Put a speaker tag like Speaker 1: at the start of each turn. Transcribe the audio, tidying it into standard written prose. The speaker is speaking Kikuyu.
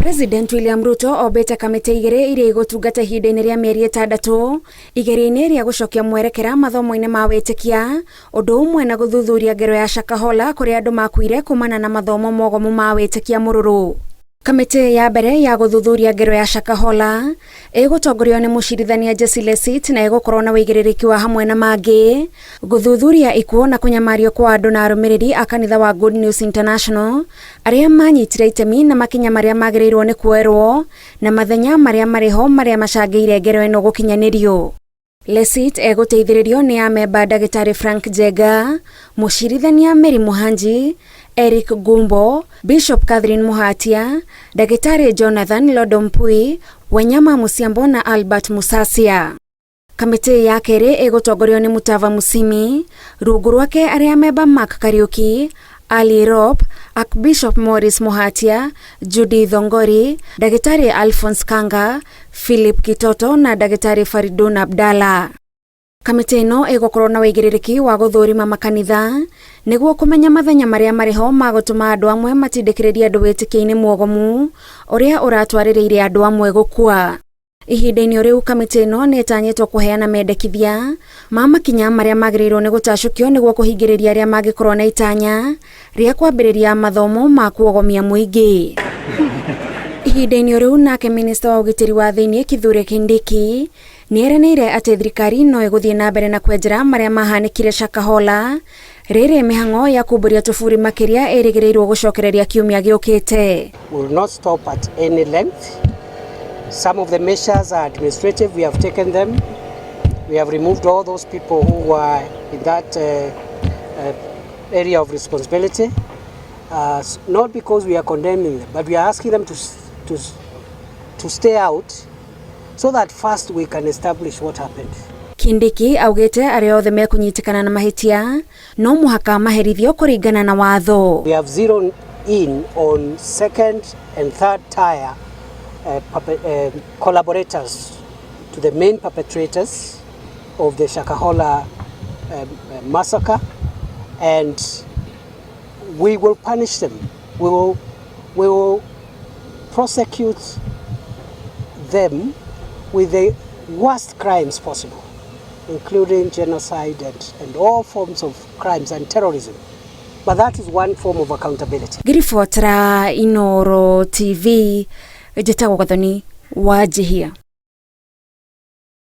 Speaker 1: President William Ruto ombĩte kamĩtĩ igĩrĩ iria igũtungata ihinda-inĩ rĩa mĩeri 6 igeria-inĩ rĩa gũcokia mwerekera mathomo-inĩ ma wĩtĩkia, ũndũ ũmwe na gũthuthuria ngero ya Shakahola kũrĩa andũ makuire kumana na mathomo mogomu ma wĩtĩkia mũrũrũ. Kamĩtĩ ya mbere ya gũthuthuria ngero ya Shakahola ĩgũtongorio nĩ mũcirithania Jesse Lesit na ĩgũkorwo na ũigĩrĩrĩki wa hamwe na mangĩ gũthuthuria ikuũ na kũnyamario kwa andũ na arũmĩrĩri a kanitha wa Good News International arĩa manyitire itemi na makinya marĩa magĩrĩirwo nĩ kuoerwo na mathenya marĩa marĩ ho marĩa macangĩire ngero ĩno gũkinyanĩrio. Lesit egũteithĩrĩrio nĩ amemba ndagĩtarĩ Frank Njenga, mũcirithania Mary Muhanji, Eric Gumbo, Bishop Catherine Muhatia, ndagĩtarĩ Jonathan Lodompui, Wanyama Musiambo na Albert Musasia. Kamĩtĩ ya kerĩ ĩgũtongorio nĩ Mutava Musimi, rungu rwake arĩa amemba Mark Kariuki, Ali Rop, Archbishop Maurice Muhatia, Judy Thongori, ndagĩtarĩ Alphonse Kanga, Philip Kitoto na ndagĩtarĩ Faridun Abdalla. Kamĩtĩ ĩno ĩgũkorwo na ũigĩrĩrĩki wa gũthũrima makanitha nĩguo kũmenya mathenya marĩa marĩ ho ma gũtũma andũ amwe matindĩkĩrĩrie andũ wĩtĩkio-inĩ mwogomu ũrĩa ũratwarĩrĩire andũ amwe gũkua. Ihinda-inĩ o rĩu kamĩtĩ ĩno nĩ ĩtanyĩtwo kũheana mendekithia ma makinya marĩa magĩrĩirwo nĩ gũtacũkio nĩguo kũhingĩrĩria arĩa mangĩkorwo na itanya rĩa kwambĩrĩria mathomo ma kuogomia mũingĩ. Ihinda-inĩ o rĩu nake minista wa ũgitĩri wa thĩinĩ Kithure Kindiki nĩ eranĩire atĩ thirikari no ĩgũthiĩ na mbere na kwenjera marĩa mahanĩkire Shakahola rĩrĩ mĩhang'o ya kumbũria tũburi makĩria ĩrĩgĩrĩirwo gũcokereria kiumia gĩũkĩte.
Speaker 2: We will not stop at any length. Some of the measures are administrative. We have taken them. We have removed all those people who were in that area of responsibility. Not because we are condemning them, but we are asking them to stay out so that first we can establish what happened.
Speaker 1: Kindiki augĩte arĩa othe mekũnyitĩkana na mahĩtia no mũhaka maherithio kũringana na watho.
Speaker 2: We have zeroed in on second and third tier collaborators to the main perpetrators of the Shakahola massacre, and we will punish them. We will prosecute them with the worst crimes possible, including genocide and all forms of crimes and terrorism. But that is one form of accountability.
Speaker 1: Ngĩribotera Inoro TV, njĩtagwo Gathoni Wanjihia.